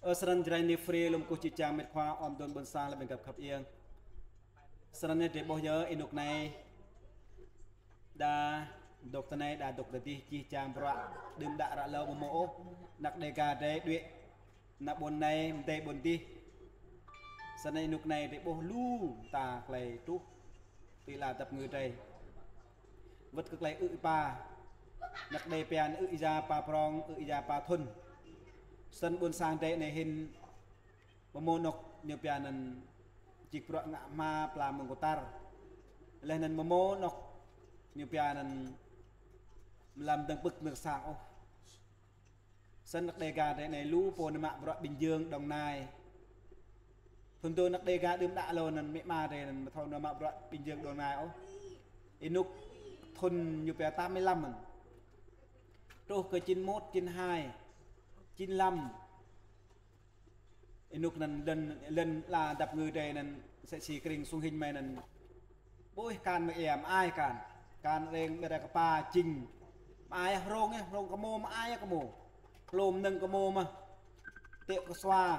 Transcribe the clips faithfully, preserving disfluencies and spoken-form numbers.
Ơ, srăn Jrai Nifri lŏm kơkuh čih čang mĕt khua ôm đôn ƀôn sang lĕ ƀing găp khăp iêng. Srăn anai drơi ƀuh yơh, ênuk anai đa dŏ tơ anai, đa dŏ tơ adih, čih čang bruă đưm đă ră hlâo ƀu hmâo ôh. Anăk Đêga drơi đuaĭ anăk ƀôn anai, mơdơi ƀôn adih. Srăn anai ênuk anai drơi ƀuh lu mơta tơlơi truh tui la dăp ngư drơi. Wơ̆t kơ tơlơi ư̆ êpa. Anăk Đê pia anŭn ư̆ ia pa prong, ư̆ ia pa thŭn. Srăn ƀôn sang drơi anai hĭn, mơmŏ anŏk ñu pia anŭn čih bruă ngă hma pla mơ̆ng kơtar. Laih anŭn mơmŏ anŏk ñu pia anŭn mlam dơ̆ng pơ̆k nơ̆r sang ôh. Srăn anăk Đêga drơi anai lu pô nao mă bruă Bình Dương, Đồng Nai. Thŭn dô anăk Đêga đưm đă hlâo anŭn, mĕ ama drơi anŭn ƀu thâo nao mă bruă Bình Dương, Đồng Nai ôh. Ênuk thŭn ñu pia tám mươi lăm anŭn, truh kơ chín mốt, chín hai, chín lăm. Ênuk anŭn lŏn, lŏn la dăp ngư drơi anŭn mơsĕ si kring sung hĭn mơi anŭn. Ƀuh kan mơi ia mơai kan. Kan reng ƀơi ră kơpa jing. Mơai hrông ia, hrông kơmô mơai ia kơmô. Hlô mơnơ̆ng kơmô mơ̆. Tiŏ kơsua.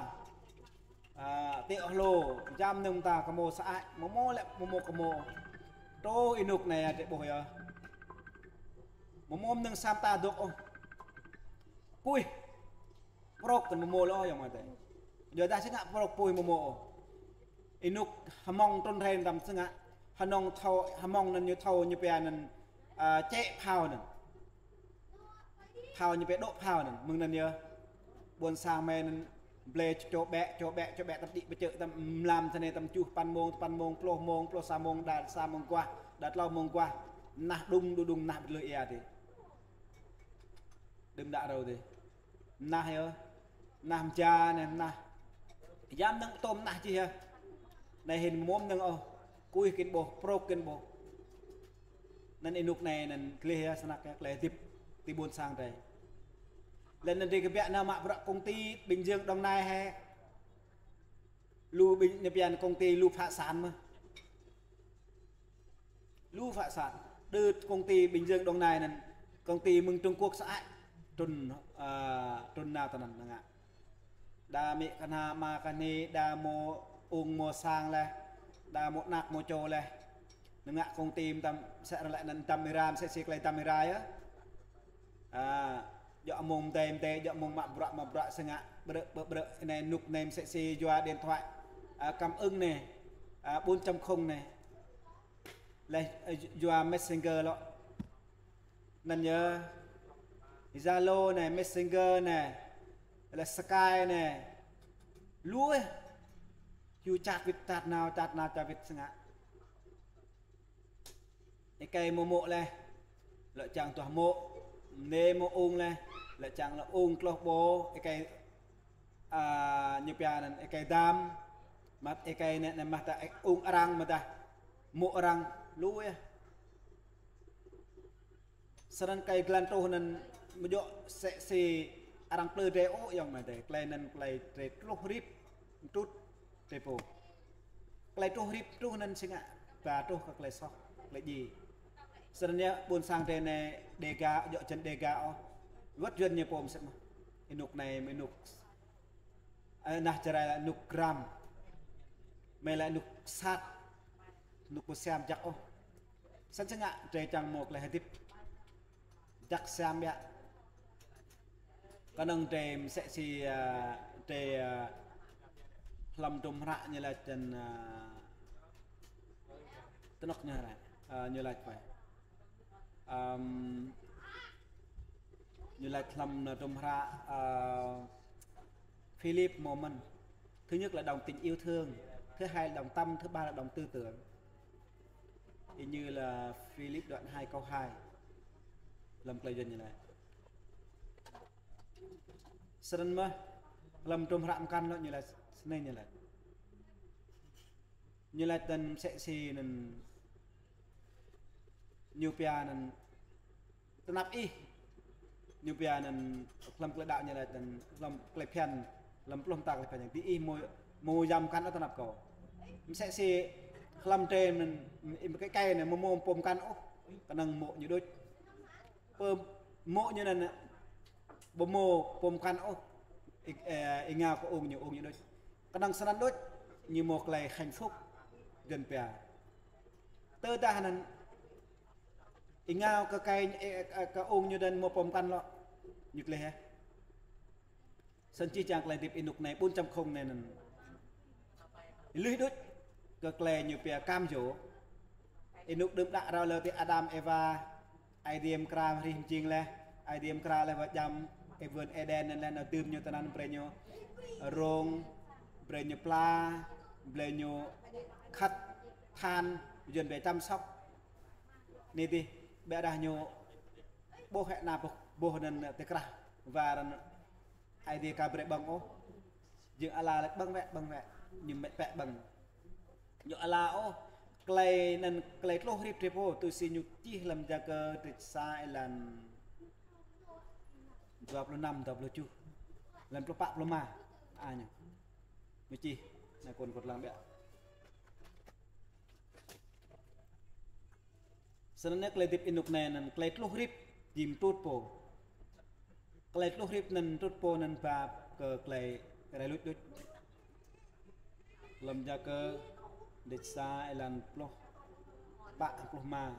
A, tiŏ hlô, jam mơnơ̆ng mơta kơmô sơăi, mơmŏ lĕ, mơmŏ kơmô. Truh ênuk anai ia drơi ƀuh ia. Mơmŏ mơnơ̆ng sa mơta dŏ ôh. Kuih. Prŏk kơ mơmŏ lŏ yơh mơ̆ tơi. Yua dah sĭt ngă prŏk puih mơmŏ ôh. Ênuk hmŏng trŭn hrơi tăm sĭt ngă. Hmŏng thâo, hmŏng anŭn ñu thâo ñu pia anŭn, a, čĕ phao anŭn. Phao ñu pia dŏ phao anŭn. Mơ̆ng anŭn yơh. Ƀôn sang mơi anŭn blơi čô ƀĕ, čô ƀĕ, čô ƀĕ tăm đĭ pơčơ̆ tăm mlam tơ anai tăm tơjuh păn mông, păn mông, pluh mông, pluh sa mông, đa sa mông guah, đa tlâo mông guah. Nah đŭng, đŭng, đŭng, nah ƀu tơlơi ia tih. Đưm đă râo tih. Nah yơh. Nah mơja anai, nah. Jam mơnơ̆ng tôm nah čih yơh. Anai hĭn mơmŏ mơnơ̆ng ôh. Kuih kĭn ƀuh, prŏk kĭn ƀuh. Anŭn ênuk anai anŭn gleh yơh, snăk yơh, tơlơi hơdip tui ƀôn sang drơi. Laih anŭn drơi kơbiă nao mă bruă công ty Bình Dương, Đồng Nai hĕ. Lu Bình, ñu pia anŭn công ty lu phá sản mơ̆. Lu phá sản. Đưt công ty Bình Dương, Đồng Nai anŭn, công ty mơ̆ng Trung Quốc sơăi. Trŭn, a, trŭn nao tơ anŭn ngă. Đa amĭ kơna ama kơni, đa mơ̆ ung mơ̆ sang laih, đa mơ̆ anăk mơ̆ čô laih. Anŭn ngă công ty mơtam, mơsĕ arăng laĭ anŭn dăm êra, mơsĕ si tơlơi dăm êra yơh. A, djŏ mơ̆ng mơdơi mơdơi, djŏ mơ̆ng mă bruă mă bruă sĭt ngă, ƀrơ̆ ƀrơ̆ ƀrơ̆, anai ênuk anai mơsĕ si yua điện thoại, a, cảm ứng anai, a, bốn chấm không anai. Laih, a, yua Messenger lŏ. Anŭn yơh, Zalo anai, Messenger anai, laih Skype anai. Lu yơh. Ñu chat wĭt chat nao, chat nao chat wĭt sĭt ngă. Êkei mơmŏ laih, lŏ čang tuah mŏ, mơnê mơ̆ ung laih, lŏ čang lŏ ung tloh ƀô, êkei, a, ñu pia anŭn, êkei dam, mă êkei anai, anai mă ta ung arăng mă ta mŏ arăng, lu yơh. Srăng tơlơi glan truh anŭn mơ̆ djŏ mơsĕ si arăng plư drơi ôh yơh mơ̆ tơi. Tơlơi anŭn tơlơi drơi truh hrip, mơtrut drơi pô. Tơlơi truh hrip truh anŭn sĭt ngă, ba truh kơ tơlơi soh, tơlơi djai. Srăng yơh ƀôn sang drơi anai Đêga, djŏ jăn Đêga ôh. Wơ̆t Yuan ñu pô mơsĕ mơ̆. Ênuk anai, ênuk, a, nah Jrai laĭ ênuk gram. Mơi laĭ ênuk sat. Ênuk ƀu siam jăk ôh. Srăng sĭt ngă drơi čang mơ̆ tơlơi hơdip jăk siam biă. Kơnơ̆ng drơi mơsĕ si, a, drơi, a, hlăm hdruôm hră ñu laĭ čăn, a, tơnŏk ñu laĭ, a, ñu laĭ pơ. Ăm, ñu laĭ hlăm hdruôm hră, a, Philip mơ̆n. Thứ nhất là đồng tình yêu thương, thứ hai là đồng tâm, thứ ba là đồng tư tưởng. Y như là Philip đoạn hai câu hai. Hlăm tơlơi Yuan ñu laĭ. Srăng mơ̆, hlăm hdruôm hră mơkăn lŏ ñu laĭ, snei ñu laĭ. Ñu laĭ tăn mơsĕ si anŭn ñu pia anŭn tơnap ih. Ñu pia anŭn hlăm tơlơi đaŏ ñu laĭ tăn hlăm tơlơi phiăn, hlăm pluh mơta tơlơi phiăn. Tui ih mơ̆, mơ̆ yam mơkăn ôh tơnap kâo. Mơsĕ si hlăm drơi anŭn, ih mơ̆ êkei anai mơ̆ mơ̆ pô mơkăn ôh. Kơnơ̆ng mŏ ñu đôč. Pơ mŏ ñu anŭn, ƀu mơ̆ pô mơkăn ôh. Ih, ơ, ih ngă kơ ung ñu, ung ñu đôč. Kơnơ̆ng snăn đôč, ñu mâo tơlơi hạnh phúc, Yuăn pia. Tơdah anăn, ih ngă kơ tơlơi, ơ, ơ, kơ ung ñu đơ̆ng mâo pô mkăn lŏ, ñu gleh hă. Snăn jih jang tơlơi hơdip ênuk anai bốn chấm không anai anăn. Lui đôč kơ tơlơi ñu pia cám dỗ. Ênuk đưm đă rao lơ tơ Adam Êwa, Aê Diê mkra hrih mjing laih, Aê Diê mkra laih wơ̆t djam, ơ, vườn Êđen anăn laih nao dưm ñu tơ anăn brơi ñu rông, brơi ñu pla, brơi ñu khăt than, Yuăn pia chăm sóc. Anai dih, ƀiădah ñu ƀuh hĕ ană boh, boh anăn tơ krah war anăn Aê Diê ka brơi ƀơ̆ng ôh. Jing ala laĭ ƀơ̆ng wĕ, ƀơ̆ng wĕ. Ñu mĕt pĕ ƀơ̆ng. Ñu ala ôh. Tơlơi anăn, tơlơi tluh hrip drơi pô, tui si ñu čih hlăm Yakơ dêč sa êlan dua pluh năm, dua pluh tơjuh. Êlan pluh pă, pluh rơma. A ñu. Ñu čih. Anai kơ kâo lăng ƀiă. Snăn yơh tơlơi hơdip ênuk anai anăn tơlơi tluh hrip jing mtrŭt pô. Tơlơi tluh hrip anăn mtrŭt pô anăn ba kơ tơlơi rai luč đôč. Hlăm Yakơ dêč sa êlan pluh pă, pluh rơma.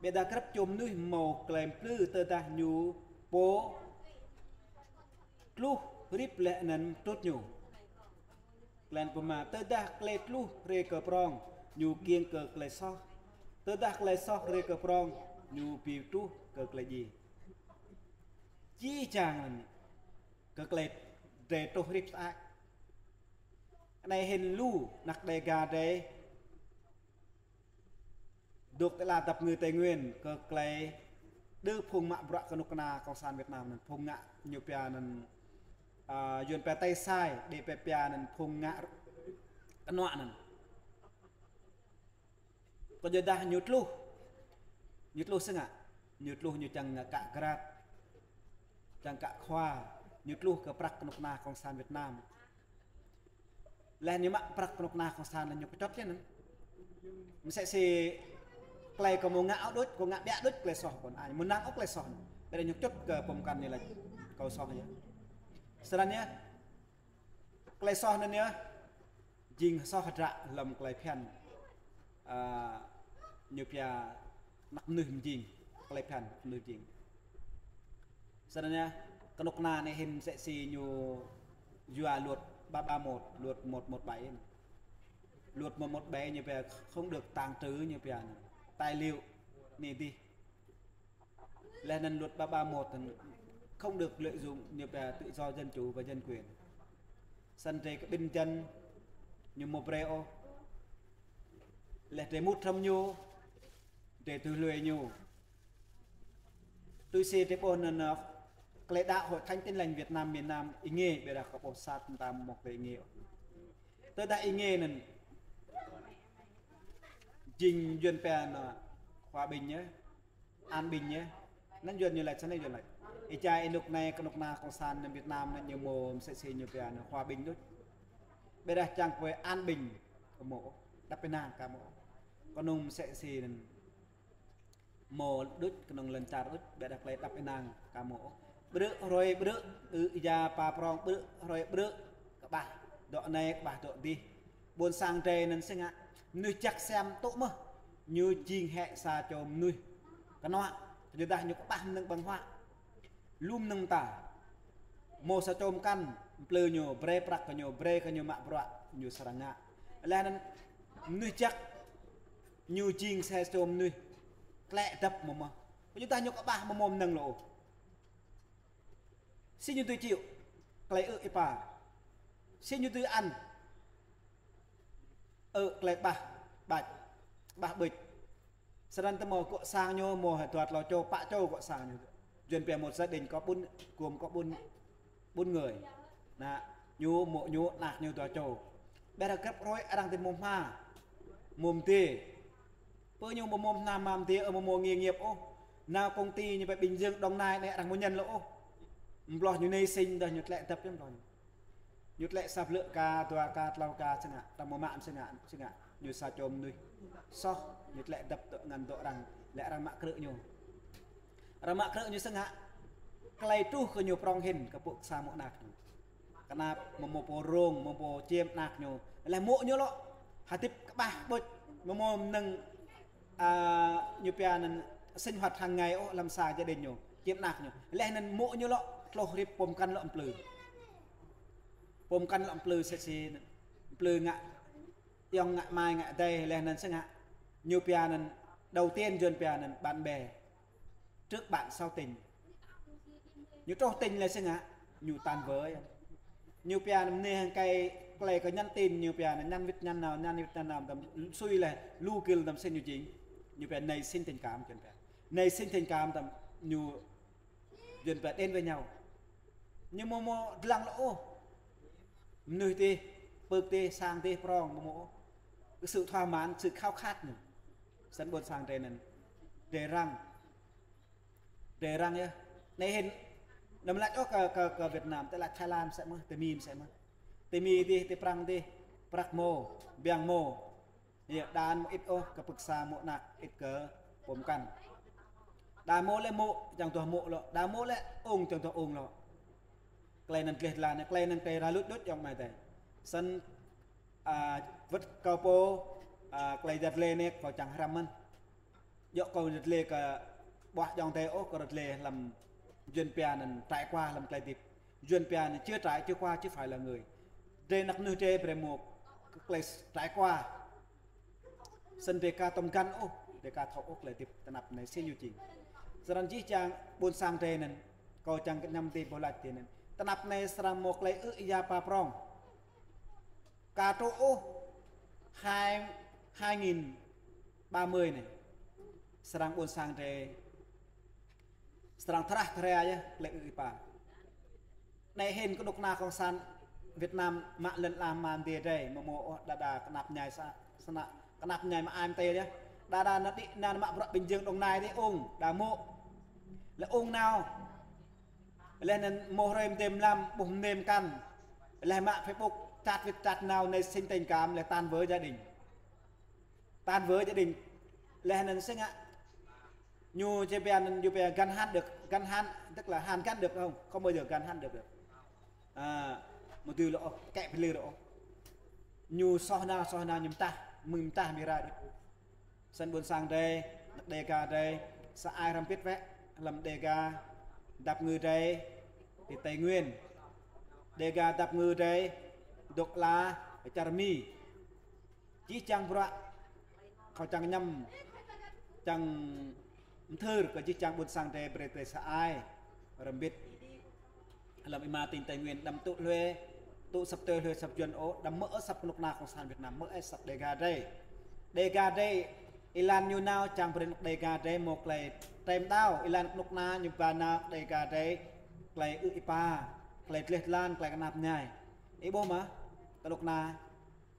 Ƀiădah grăp čô mnuih mâo tơlơi mplư tơdah ñu pô tluh hrip leh anăn mtrŭt ñu. Êlan pluh rơma, tơdah tơlơi tluh hriê kơ prŏng, ñu kiêng kơ tơlơi soh. Tơdah tơlơi soh hriê kơ prŏng, ñu bi truh kơ tơlơi djiê. Jih jang anăn kơ tơlơi drơi tluh hrip sơăi. Anai hĭn lu anak Đêga drơi dôk ti ala dăp ngư Tây Nguyên kơ tơlơi đơ phung mă bruă kơnuk kơna Cộng sản Việt Nam anăn, phung ngă ñu pia anăn, ơ, Yuăn pia tay sai, Đê pia pia anăn phung ngă kơnuă anăn. Kơyuadah ñu tluh, ñu tluh si ngă, ñu tluh ñu čang kă grăt, čang kă khua, ñu tluh kơ prăk kơnuk kơna Cộng sản Việt Nam. Leh ñu mă prăk kơnuk kơna Cộng sản leh ñu kơčŏt leh anăn. Msĕ si tơlơi kâo mâo ngă ôh đôč, kâo ngă ƀiă đôč tơlơi soh kâo anăn. Mâo năng ôh tơlơi soh anăn. Ƀiădah ñu kơčŏt kơ pô mkăn ñu laĭ kâo soh yơh. Snăn yơh. Tơlơi soh anăn yơh. Jing soh hdră hlăm tơlơi phiăn. Ơ, ñu pia anak mnuih mjing. Tơlơi phiăn mnuih mjing. Snăn yơh, kơnuk kơna anai hĭn msĕ si ñu yua luật ba ba một, luật một một bảy. Luật một một bảy ñu pia không được tàng trữ ñu pia tài liệu anai dih. Leh anăn luật ba ba một anăn không được lợi dụng ñu pia tự do dân chủ và dân quyền. Snăn drơi kơ ƀing dân ñu mâo brơi ôh. Leh drơi mŭt hrŏm ñu, drơi tui hlue ñu. Tui si drơi ƀuh anăn, ơ, tơlơi đaŏ Hội Thánh Tin Lành Việt Nam miền Nam êngiê, ƀiădah kâo ƀuh sat mta mâo tơlơi êngiê ôh. Tơdah êngiê anăn jing Yuăn pia anăn hòa bình nhé, an bình nhé. Anăn Yuăn ñu laĭ, snăn Yuăn laĭ. Ih čang ênuk anai kơnuk kơna Cộng sản anăn Việt Nam anăn ñu mâo msĕ si ñu pia anăn hòa bình đôč. Ƀiădah čang pơ an bình ka mâo ôh, êđăp ênang ka mâo ôh. Kơnơ̆ng msĕ si anăn mâo đôč, kơnơ̆ng lŏn čar đôč, ƀiădah tơlơi êđăp ênang ka mâo ôh. Brư̆ hrơi brư̆, ư ya pa prŏng brư̆ hrơi brư̆, kơƀah dŏ anai, kơƀah dŏ dih. Ƀuôn sang drơi anăn si ngă, mnuih jăk siam tŭ mơh, ñu jing hĕ sa čô mnuih kơnuă, kơyuadah ñu kơƀah mnơ̆ng ƀơ̆ng huă. Lu mnơ̆ng mta. Mâo sa čô mkăn, mplư ñu, brơi prăk kơ ñu, brơi kơ ñu mă bruă, ñu srăng ngă. Leh anăn mnuih jăk, ñu jing sa čô mnuih tlĕ dăp mơh mơh. Kơyuadah ñu kơƀah mơ̆ mâo mnơ̆ng lŏ ôh. Si ñu dưi chịu tơlơi ư̆ êpa. Si ñu dưi ăn. Ơ, tơlơi ƀah ƀač, ƀah ƀưč. Snăn tơ mâo gŏ sang ñu, mâo hĕ dua tlâo čô, pă čô gŏ sang ñu. Yuăn pia một gia đình có bốn, gồm có bốn, bốn người. Anăn, ñu, mâo ñu, anak ñu dua čô. Ƀiădah grăp hrơi arăng tơ mâo hma, mâo mdê. Pơ ñu mâo, mâo hma mdê, ơ, mâo, mâo nghề nghiệp ôh. Nao công ty ñu pơ Bình Dương, Đồng Nai anai arăng mâo ñăn lŏ ôh. Mbloh ñu nai sing dah ñu tlĕ dăp yơh mbloh ñu. Ñu tlĕ sa blư̆ ka, dua ka, tlâo ka, si ngă, arăng mâo mă si ngă, si ngă. Ñu sa čô mnuih soh, ñu tlĕ dăp dŏ ngăn dŏ arăng, lĕ arăng mă krư̆ ñu. Arăng mă krư̆ ñu si ngă, tơlơi truh kơ ñu prŏng hĭn, kơ pô sa mơ̆ anak ñu. Kơnap, mơ̆ mơ̆ pô rông, mơ̆ pô čiêm anak ñu. Leh mô̆ ñu lŏ, hơdip kơƀah ƀuč, mơ̆ mơ̆ mơnơ̆ng, a, ñu pia anŭn sinh hoạt hàng ngày ôh, lăm sa gia đình ñu, čiêm anak ñu. Leh anŭn mô̆ ñu lŏ, tloh rip pô mkăn lŏ plư. Pô mkăn lŏ plư sĕ sĭ, plư ngă, yŏng ngă mai ngă dai, leh anŭn sĕ ngă. Ñu pia anŭn, đầu tiên Yuan pia anŭn, bạn bè. Trước bạn sau tình. Ñu truh tình lĕ sĕ ngă, ñu tan vỡ. Ñu pia anŭn mơnê hăng kơi, klei kơ nhắn tin, ñu pia anŭn nhắn wĭt nhắn nao, nhắn wĭt nhắn nao, tơm sui lĕ, lu gil tơm sĭt ñu jing. Ñu pia nảy sinh tình cảm, Yuan pia. Nảy sinh tình cảm tơm, ñu, Yuan pia đến với nhau. Ñu mơ̆ mơ̆ dlăng lŏ ôh. Mơnuih tih, pơk tih, sang tih, prong, mơ̆ mơ̆ ôh. Cái sự thỏa mãn, sự khao khát ñu. Săn ƀôn sang drei anŭn. Drei răng. Drei răng yơh. Anai hĭn, anăm laĭ ôh kơ, kơ, kơ Việt Nam, tơlơi Thái Lan sĕ mơ̆, tơ Mi sĕ mơ̆. Tơ Mi dih, tơ Prăng dih, prăk mơ̆, biang mơ̆. Yơh, đa anŭn mơ̆ ĭt ôh, kơ pơksa mơ̆ anak, ĭt kơ pô mkăn. Đa mơ̆ lĕ mơ̆, čang tuah mơ̆ lŏ. Đa mơ̆ lĕ ung, čang tuah ung lŏ. Klei anŭn gleh dlan, klei anŭn klei ra luč đuč yŏng mai tơi. Săn, a, wơ̆t kâo pô, a, klei yăt lĕ anai kâo čang hrăm mơ̆n. Djŏ kâo rơt lĕ kơ ƀuah djŏng tơi ôh, kâo rơt lĕ lăm Yuan pia anŭn trải qua lăm klei hơdip. Yuan pia anŭn chưa trải, chưa qua, chưa phải là người. Drei anăp mơnuih drei brei mơ̆ klei trải qua. Săn drei ka tŏm găn ôh, drei ka thâo ôh klei hơdip tơnap anai sĭ ñu jing. Srăng jih jang ƀôn sang drei anŭn, kâo čang kơ ñăm tơi ƀuh lač tơi anŭn. Tơnap anai srăng mơ̆ klei ư̆ ia pa prong. Ka truh ôh hai, hai nghìn ba mươi anai. Srăng ƀôn sang drei. Srăng tơrah tơrai yơh, klei ư̆ ia pa. Anai hĭn kơnuk kơna cộng sản Việt Nam mă lŏn ala mơ̆ng drei, mơ̆ mơ̆ ôh đa đa kơnap ñai sa, sơnă, kơnap ñai mă ai mơ̆ tơi yơh. Đa đa anŭn đĭ anŭn mă bruă bình dân Đồng Nai dih ung, đa mơ̆. Lĕ ung nao. Leh anŭn mơ̆ hrơi mơdêm mlam, ƀuh mơnêm kăn. Leh mă Facebook, chat wĭt chat nao, nảy sinh tình cảm, leh tan vỡ gia đình. Tan vỡ gia đình. Leh anŭn sĕ ngă. Ñu či pia anŭn, ñu pia găn hẳn được, găn hẳn, tức là hàn gắn được không? Không bao giờ găn hẳn được. À, mơ̆ tui lŏ, kĕ pơlư lŏ. Ñu soh nao, soh nao ñu mơtah, mơ̆ng mơtah mơ̆ rai đuč. Săn ƀôn sang drei, anăp Đêga drei, sa ai hrăm bĭt wĕ, lăm Đêga, dăp ngư drei, ti Tây Nguyên. Đêga dăp ngư drei, dŏ ala, čar Mi. Jih jang bruă, kâo čang ñăm, čang mơthưr kơ jih jang ƀôn sang drei brei drei sa ai, hrăm bĭt. Lăm êma tỉnh Tây Nguyên đăm tŭ hlue, tŭ săp tơi hlue săp Yuan ôh, đăm mơ̆ ôh săp kơnuk kơna cộng sản Việt Nam, mơ̆ ôh săp Đêga drei. Đêga drei, êlan ñu nao čang brei anăp Đêga drei mơ̆ klei trem đao, êlan kơnuk kơna ñu ba nao Đêga drei, klei ư̆ ia pa, klei gleh dlan, klei kơnap ñai. Ih ƀuh mơ̆, kơnuk kơna,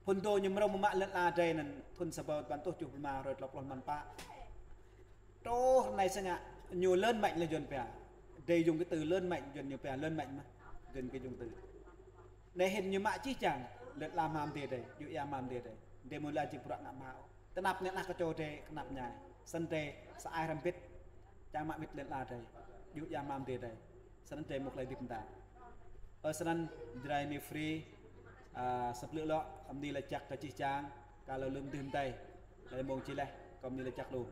phŭn dô ñu mrâo mă lŏn ala drei anŭn thŭn sa rơbâo păn rơtuh tơjuh pluh rơma, hrơi tlâo pluh mơ̆n pă. Truh anai sĕ ngă, ñu lớn mạnh lĕ Yuan pia. Drei dùng cái từ lớn mạnh, Yuan ñu pia lớn mạnh mơ̆. Yuan kơ dùng từ. Anai hĭn ñu mă jih jang, lŏn ala mơ̆ng drei, ư̆ ia mơ̆ng drei. Drei mơ̆ lĕ či bruă ngă mă. Tơnap anai anăp kơ čô drei, kơnap ñai. Săn drei, sa ai hrăm bĭt, čang mă bĭt lŏn ala drei. Ư̆ ia mơ̆ng drei. Săn drei mơ̆ klei hơdip mơta. Ơ săn drei mơ̆ free, a, săp lư̆ lŏ, kơ mơ̆ng anai laĭ jak kơ jih jang, kơ lŏ lơ̆m dưm tơi. Lĕ mơ̆ng či leh, kơ mơ̆ng anai laĭ jak lu.